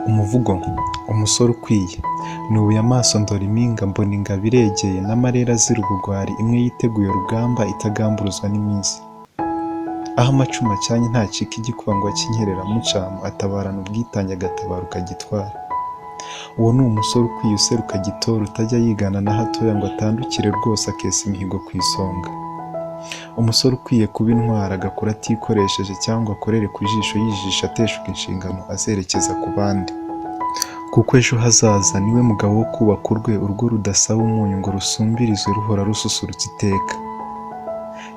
Umuvugo umusore ukwiye. Nubuye amaso ndora impinga mbona ingabo iregeye n'amarere azira ubugwari imwe yiteguye urugamba itagamburuzwa n'iminsi. Aho amacumu acanye ntacika igikuba ngo ace inkereramucamo, atabarana ubwitange agatabaruka gitwari. Uwo ni umusore ukwiye useruka gitore utajya yigana na hatoya ngo atandukire rwose akesa imihigo ku isonga. Umusore ukwiye kuba intwari agakura atikoresheje cyangwa akorere ku jisho yijijisha ateshuka inshingano azerekeza ku bandi. Kuko ejo hazaza ni we mugabo wo kubaka urwe urugo rudasaba umunyu ngo rusumbirizwe ruhora rususurutse iteka.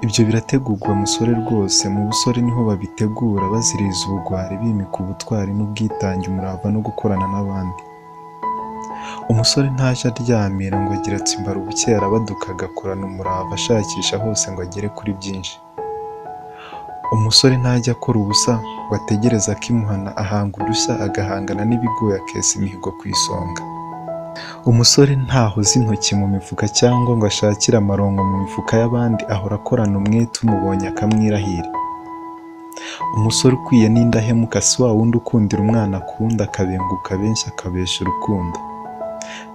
Ibyo birategurwa musore rwose, mu busore niho babitegura baziririza ubugwari bimika ubutwari n'ubwitange umurava no gukorana n'abandi. Umusore ntajya aryamira ngo agira ati mbarubukeye arabaduka agakorana umurava ashakisha hose ngo agere kuri byinshi. Umusore ntajya akora ubusa ngo ategereze akimuhana ahanga udushya agahangana n'ibigoye akesa imihigo ku isonga. Umusore ntahoza intoki mu mifuka cyangwa ngo ashakire amaronko mu mifuka y'abandi ahora akorana umwete umubonye akamwirahira. Umusore ukwiye n'indahemuka si wa wundi ukundira umwana akunda akabenguka benshi akabesha urukundo.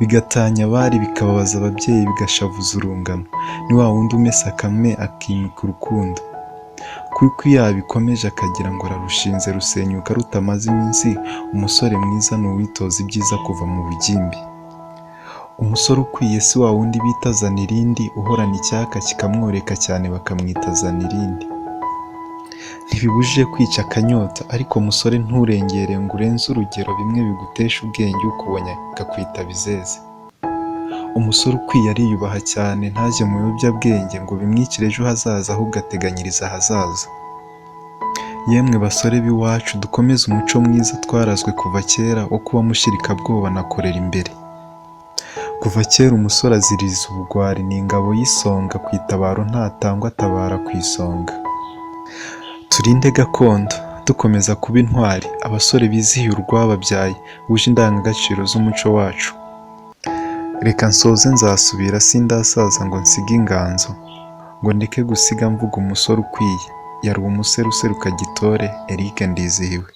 Bigatanya abari bikababaza ababyeyi bigashavuza urungano, ni wa wundi umesa akame akimika urukundo. Kuko iyo yabikomeje akagira ngo ararushinze rusenyuka rutamaze iminsi, umusore mwiza ni uwitoza ibyiza kuva mu bugimbi. Umusore ukwiye si wa wundi bita zana irindi uhorana icyaka kikamworeka cyane bakamwita zana irindi. Ntibibujije kwica akanyota ariko musore nturengere ngo urenze urugero bimwe bigutesha ubwenge ukubonye akakwita bizeze. Umusore ukwiye ariyubaha cyane ntajye mu biyobyabwenge ngo bimwicire ejo hazaza ahubwo ateganyiriza ahazaza. Yemwe basore b'iwacu dukomeze umuco mwiza twarazwe kuva kera wo kuba mushirikabwoba na korera imbere. Kuva kera umusore aziririza ubugwari ni ingabo y'isonga ku itabaro ntatangwa atabara ku isonga. Turinde gakondo, dukomeza kuba intwari, abasore bizihiye urwababyaye, buje indangagaciro z'umuco wacu. Reka nsoze nzasubira sindasaza ngo nsige inganzo, ngo ndeke gusiga mvuga umusore ukwiye, yari umusore useruka gitore, Eric Ndizihiwe.